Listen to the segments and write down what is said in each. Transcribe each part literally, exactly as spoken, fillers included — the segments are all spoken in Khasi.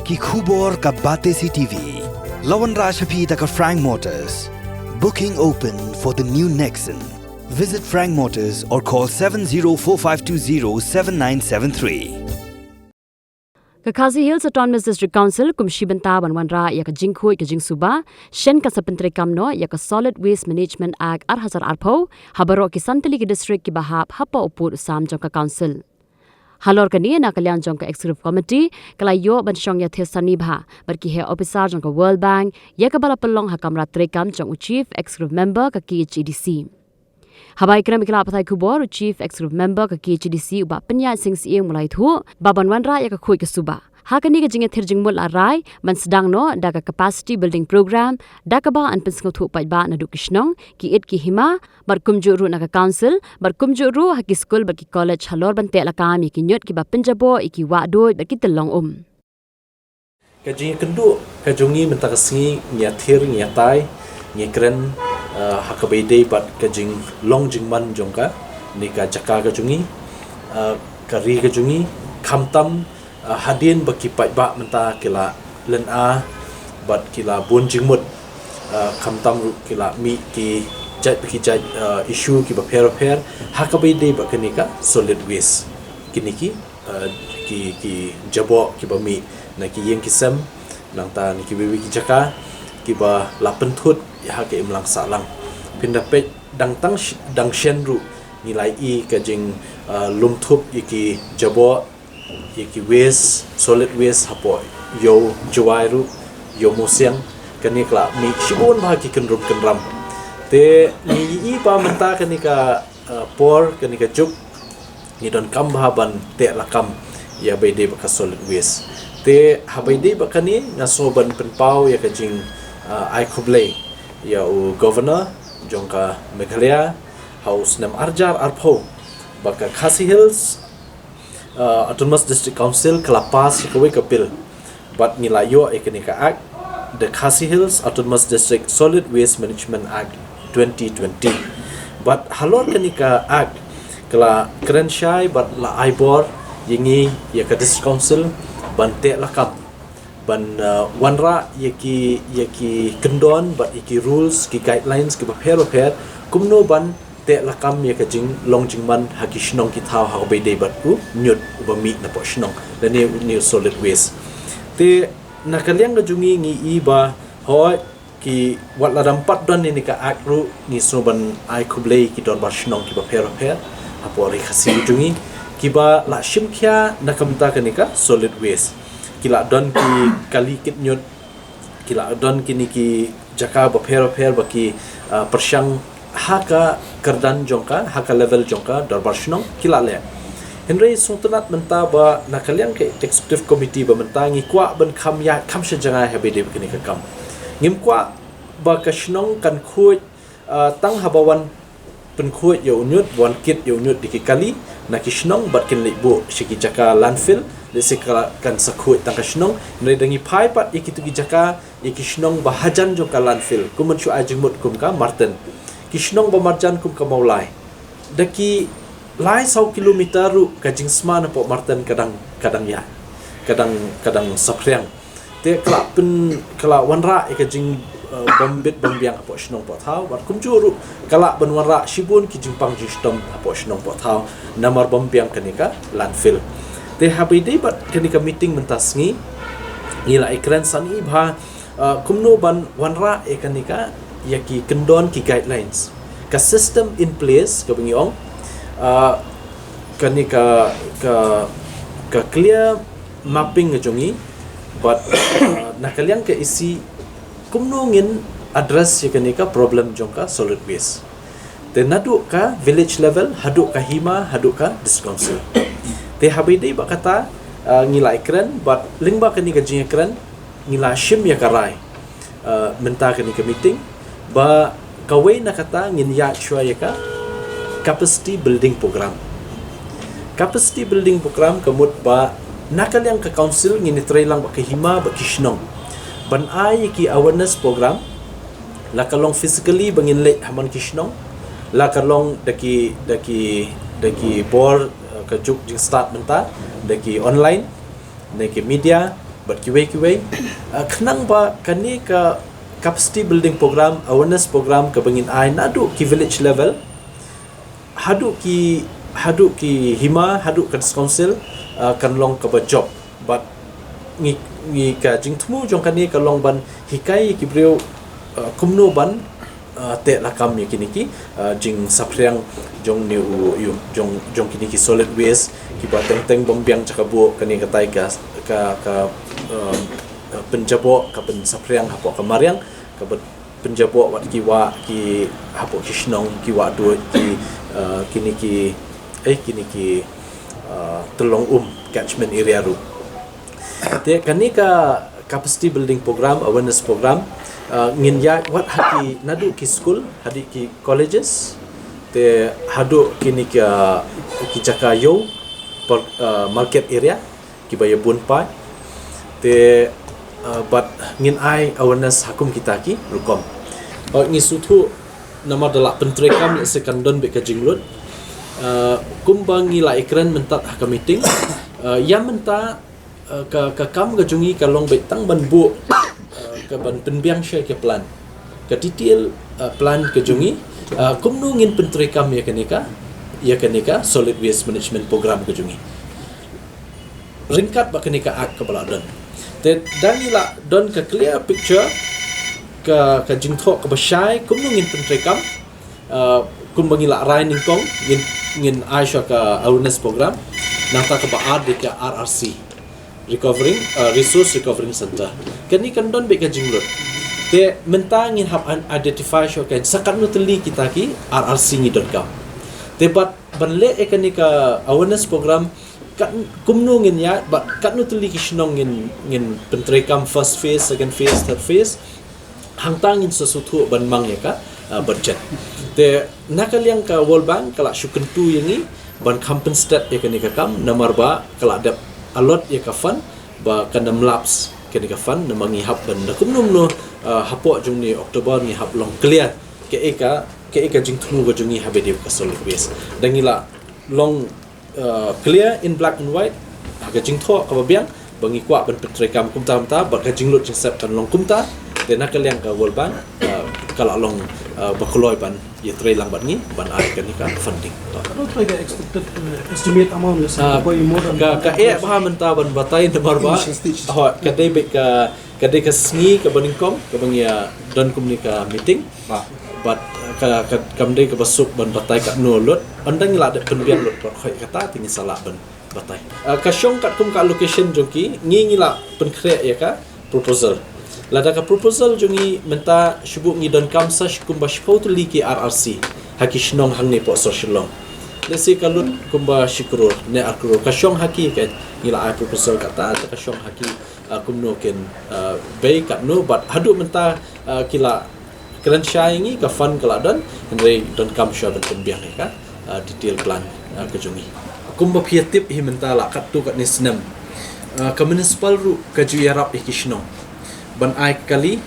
Ki khubor ka Batesi T V. La wanrah sha phi da ka Frank Motors. Booking open for the new Nexon. Visit Frank Motors or call seven zero four five two zero seven nine seven three. Ka Khasi Hills Autonomous District Council kum shi bynta ban wanrah ïa ka jingkhuid ka jingsuba, shen ka sa pyntreikam noh ïa ka Solid Waste Management Act ar hajar arphew ha baroh ki san tylli ki district kiba hap hapoh u pud u sam jong ka council. Halor kane, na ka liang jong ka Executive Committee ka la ïoh ban shong ïathir sani bha bad ki heh ophisar jong ka World Bank, ïa kaba la pynlong ha kamra treikam jong u Chief Executive Member ka K H A D C. Haba ïakren bad ki lad pathai khubor, u Chief Executive Member ka K H A D C, u Bah Pynïaid Sing Syiem, u la ïathuh ba ban wanrah ïa ka khuid ka suba, ha kane ka jingïathir jingmut la rai ban sdang noh da ka Capacity Building Program, da kaba yn pynsngewthuh paidbah naduh ki shnong, ki it ki hima, bad kumjuh ruh na ka council, bad kumjuh ruh ha ki skul bad ki college halor ban teh lakam ïa ki ñiut kiba pynjaboh ïa ki wahduid bad ki tyllong um. Ka jingïakynduh ka jong ngi mynta ka sngi, ngi ïathir, ngi ïatai, ngi kren, eh, ha kaba ïadei bad ka jinglong jingman jong kane ka jaka ka jong ngi, eh, ka ri ka jong ngi, khamtam, eh, hadien ba ki paidbah mynta ki la lynga bad ki la bun jingmut, eh, khamtam ruh ki la mih ki jait pa ki jait, eh, issue kiba pher bapher ha kaba ïadei bad kane ka solid waste. Kine ki, eh, ki, ki jaboh kiba mih na ki ïing ki sem, nangta na kiwei kiwei ki jaka kiba la pynthut ïa ha ka imlang sahlang. Phin da peit dang tang sh-, dang shen ruh ngi la ïohi ka jing, eh, lum thup ïa ki jaboh, ïa ki waste, solid waste hapoh Ïew Jwai ruh, Ïew Mawsiang, kane ka la mih shibun bha ki kynrum kynram. Te ngi ïohi ba mynta kane ka, eh, por, kane ka juk, ngi donkam bha ban teh lakam ïa ba ïadei bad ka solid waste. Te ha ba ïadei bad kane nga sngew ban pynpaw ïa ka jing, eh, ai khublei ïa u Governor jong ka Meghalaya ha u snem ar hajar arphew, ba ka Khasi Hills, uh, Autonomous District Council ka la pass ïa kawei ka bill. Bad ngi la ïoh ïa kane ka Act, the Khasi Hills Autonomous District Solid Waste Management Act twenty twenty. Bad halor kane ka Act ka la kren shai bad la ai bor ïa ngi, ïa ka District Council, ban teh lakam, ban, uh, wanrah ïa ki, ïa ki kyndon bad ïa ki rules, ki guidelines kiba pher bapher, kumno ban teh lakam ïa ka jinglong jingman ha ki shnong ki thaw ha kaba ïadei bad u ñiut uba mih napoh shnong, lane une u solid waste. Te na ka liang ka jong ngi, ngi ïohi ba hooid, ki, wat la dang pat don ïa kane ka Act ruh, ngi sngew ban ai khublei ki dorbar shnong kiba pher bapher hapoh Ri Khasi jong ngi, kiba la shim khia na ka bynta kane ka solid waste. Ki la don ki kali kit ñiut, ki la don kine ki jaka bapher bapher ba ki, ah, pyrshang ha ka kyrdan jong ka, ha ka level jong ka dorbar shnong, ki la leh. Hynrei sngewtynnat mynta ba na ka liang ka Executive Committee ba mynta ngi kwah ban kham ïaid kham sha jngai ha ba ïadei bad kane ka kam. Ngim kwah ba ka shnong kan khuid, ah, tang haba wan pynkhuid ïa u ñiut, wan kit ïa u ñiut da ki kali na ki shnong bad kin leit buh sha ki jaka landfill, lehse ka, kan sa khuid tang ka shnong. Hynrei da ngi phai pat ïa kito ki jaka, ïa ki shnong ba hajan jong ka landfill, kum ban shu ai jingmut kum ka Marten, ki shnong ba marjan kum ka Mawlai, da ki lai saw kilometer ruh ka jingsma napoh Marten ka dang, ka dang ïaid, ka dang, ka dang saphriang. Te ka la pyn, ka la wanrah ïa ka jing, eh, bym bit bym biang hapoh shnong poh thaw, bad kumjuh ruh ka lah ban wanrah shibun ki jingpang jingshitom hapoh shnong poh thaw namar bym biang kane ka landfill. Te ha ba ïadei bad kane ka meeting mynta sngi, ngi la ïakren sani bha, eh, kumno ban wanrah ïa kane ka, ïa ki kyndon, ki guidelines, ka system in place kaba ngi ong, eh, kane ka, ka, ka clear mapping ka jong ngi, bad, uh, na ka liang ka E C, kumno ngin address ïa kane ka problem jong ka solid waste. Te naduh ka village level, haduh ka hima, haduh ka district council. Te ha ba ïadei bad kata, uh, ngi la ïakren, bad lyngba kane ka jingïakren, ngi la shim ïa ka rai, uh, mynta kane ka meeting, ba kawei na kata ngin ïaid shuwa ïa ka capacity building program. Capacity building program ka mut ba na ka liang ka council ngin ïatreilang bad ka hima bad ki shnong ban ai ïa ki awareness program, la ka long physically ba ngin leit ha man ki shnong, la ka long da ki, da ki, da ki bor, uh, ka juk jingstad mynta, da ki online, da ki media, bad kiwei kiwei, uh, khnang ba kane ka capacity building program, awareness program kaba ngin ai naduh ki village level haduh ki, haduh ki hima, haduh ka district council, uh, kan long kaba jop. Bad ngi, ngi ka jingthmu jong kane ka long ban hikai ki briew, uh, kumno ban, uh, teh lakam ïa kine ki, uh, jingsaphriang jong ne u, ïa u, jong, jong kine ki solid waste kiba teng teng bym biang jaka buh. Kane katai ka, ka, ka, um, uh, pynjaboh, ka pynsaphriang hapoh ka mariang, kaba pynjaboh wat ki wah, ki hapoh ki shnong, ki wah duh, ki, uh, kine ki, eh, kine ki, uh, tyllong um, catchment area ruh. Te kane ka capacity building program, awareness program, uh, ngin ïaid wat ha ki, naduh ki school haduh ki colleges, te haduh kine ki, uh, ki jaka ïew, por-, uh, market area kiba ïa bun paid. Te, uh, bad ngin ai awareness ha kum kita ki rukom. Uh, ngi sngewthuh namar da lah pyntreikam, lehse kan don beit ka jinglut. Uh, kumba ngi la ïakren mynta ha ka meeting, uh, ïa mynta, uh, ka, ka kam ka jong ngi ka long beit tang ban buh, uh, ka ban pynbiang sha ka plan, ka detail, uh, plan ka jong ngi, uh, kumno ngin pyntreikam ïa kane ka, ïa kane ka solid waste management program ka jong ngi ryngkat bad kane ka act kaba la don. Te da ngi la don ka clear picture, ka, ka jingthoh kaba shai kumno ngin pyntreikam, uh, kumba ngi la rai nyngkong, ngin, ngin ai sha ka awareness program. Nangta kaba ar dei ka R R C, Recovering, uh, Resource Recovering Center. Kane kan don beit ka jinglut. Te mynta ngin hap an-, identify sha ka sa katno tylli kita ki R R C ngi donkam. Te bad ban leh ïa kane ka awareness program, kat, kumno ngin ïaid bad katno tylli ki shnong ngin, ngin pyntreikam, first phase, second phase, third phase. Hangta ngin sa sngewthuh ban mang ïa ka, uh, budget. Te na ka liang ka World Bank ka la shu kyntu ïa ngi ban compensate ïa kane ka kam, namar ba ka la dep allot ïa ka fund ba kan ym lapse kane ka fund, namar ngi hap ban da kumno kumno, uh, hapoh jong une u October ngi hap long clear kaei ka, kaei ka jingthmu ka jong ngi haba ïadei bad ka solid waste. Da ngi la long, uh, clear in black and white ha ka jingthoh kaba biang ba ngi kwah ban pyntreikam kumta kumta, bad ka jinglut jingsep kan long kumta. Te na ka liang ka World Bank, uh, ka la long, uh, ba kloi ban ïatrei lang bad ngi ban ai kane ka funding. Ka don trai ka expected, uh, estimate amount, lehse, uh, ka poi more than ka, ka eh bha mynta ban batai namar ba, initial stage, ho, ka dei beit ka, ka dei ka sngi kaba nyngkong kaba ngi ïa don kumne ka meeting. Bah. Bad, uh, ka, ka, kam dei kaba suk ban batai katno lut. Ynda ngi la dep pynbiang lut bad hoi kata te ngi sa lah ban batai. Uh, ka shong katkum ka allocation jong ki, ngi, ngi la pynkhreh ïa ka proposal. Lada ka proposal jong ngi mynta shu buh ngi donkam sa shi kumba shiphew tylli ki R R C ha ki shnong hangne poh sor Shillong. Lehse ka lut kumba shi klur ne ar klur. Ka shong ha ki, ka ngi la ai proposal kata, ka shong ha ki, uh, kumno kin, uh, bei katno, bad haduh mynta, uh, ki la kren shai ngi, ka fund ka la don, hynrei donkam shuwa ban pynbiang ïa ka, uh, detail plan, uh, ka jong ngi. Kumba phi ïa tip hi mynta la katto katne snem, uh, ka municipal ruh ka ju ïarap ïa ki shnong ban ai kali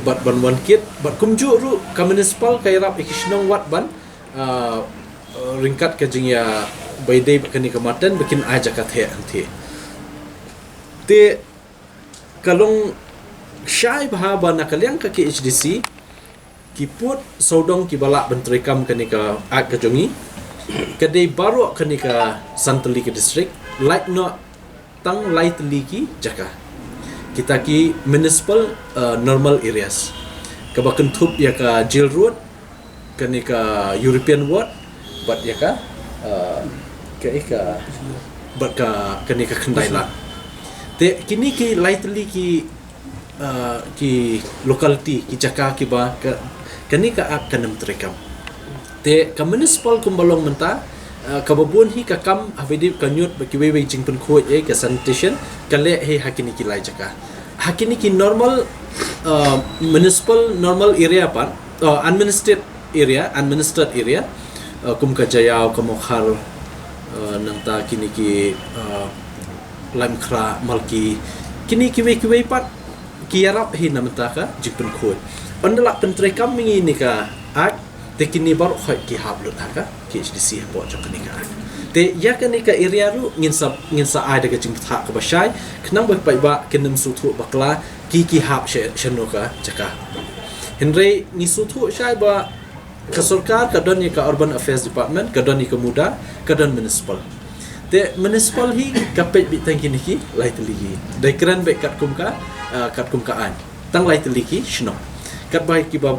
bad ban wan kit, bad kumjuh ruh ka municipal ka ïarap ïa ki shnong wat ban, uh, uh, ryngkat ka jingïa ba ïadei bad kane ka Marten ba kin ai jaka theh hangthie. Te ka long shai bha ba na ka liang ka K H D C ki pud sawdong kiba lah ban treikam kane ka act ka jong ngi, ka dei baroh kane ka san tylli ka district, lait noh tang lai tylli ki jaka. Kita ki municipal, uh, normal areas kaba kynthup ïa ka Jail Road, kane ka European Ward, bad ïa ka, uh, ka, eh, ka, bad ka, kane ka Khyndai Lad. Te kine ki lai tylli ki, uh, ki locality, ki jaka kiba ka, kane ka act kan ym treikam. Te ka municipal kumba long mynta, uh, kaba bun hi ka kam haba ïadei ka ñiut bad kiwei wei jingpynkhuid, eh, ka sanitation, ka leh hi ha kine ki lai jaka. Ha kine ki normal, uh, municipal normal area pat, uh, administered area, administered area, uh, kum ka Jaïaw, ka Mawkhar, uh, nangta kine ki, uh, Laitumkhrah, Malki, kine kiwei kiwei pat ki ïarap hi na mynta ka jingpynkhuid. Ynda lah pyntreikam ïa ngi ne ka act, te kine baroh khoit ki hap lut ha ka K H D C hapoh jong kane ka act. Te ïa kane ka area ruh ngin sa, ngin sa ai da ka jingpyntha kaba shai, khnang ba paidbah kin ym sngewthuh bakla ki ki hap sha, shano ka jaka. Hynrei ngi sngewthuh shai ba ka sorkar ka don ïa ka Urban Affairs Department, ka don ïa ka MUDA, ka don municipal. Te municipal hi ka peit beit tang kine ki lai tylli ki. Dei kren beit katkum ka, ah, katkum ka aiñ. Tang lai tylli ki shnong. Katba kiba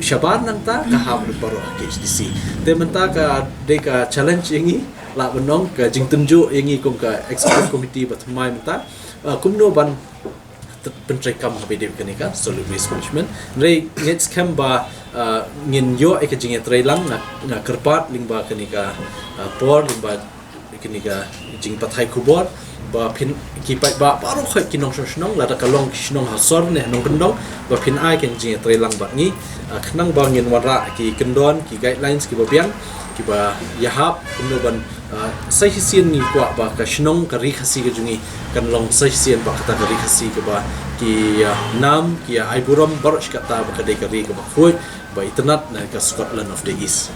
shabar nangta ka hap baroh ha K H D C. Te mynta ka dei ka challenge ïa ngi, lah ban ong ka jingtynjuh ïa ngi kum ka executive committee ba thymmai mynta. Ah, kumno ban t-, pyntreikam ha ba ïadei bad kane ka solid waste management. Hynrei ngeit skhem ba, ah, ngin ïoh ïa ka jingïatreilang, nga, nga kyrpad lyngba kane ka, ah, por, lyngba kane ka jingpathai khubor ba phin, ki paidbah baroh khoit ki nongshong shnong, lada ka long ki shnong ha sor ne nongkyndong, ba phin ai ka jingïatreilang bad ngi, ah, khnang ba ngin wanrah ki kyndon, ki guidelines kiba biang, kiba ïahap kumno ban, ah, sa shisien ngi kwah ba ka shnong, ka Ri Khasi ka jong ngi kan long sa shisien bad kata ka Ri Khasi kaba ki, ah, nam, ki, ah, ai burom baroh shi katta ba ka dei ka ri kaba khuid, ba itynnad na ka Scotland of the East.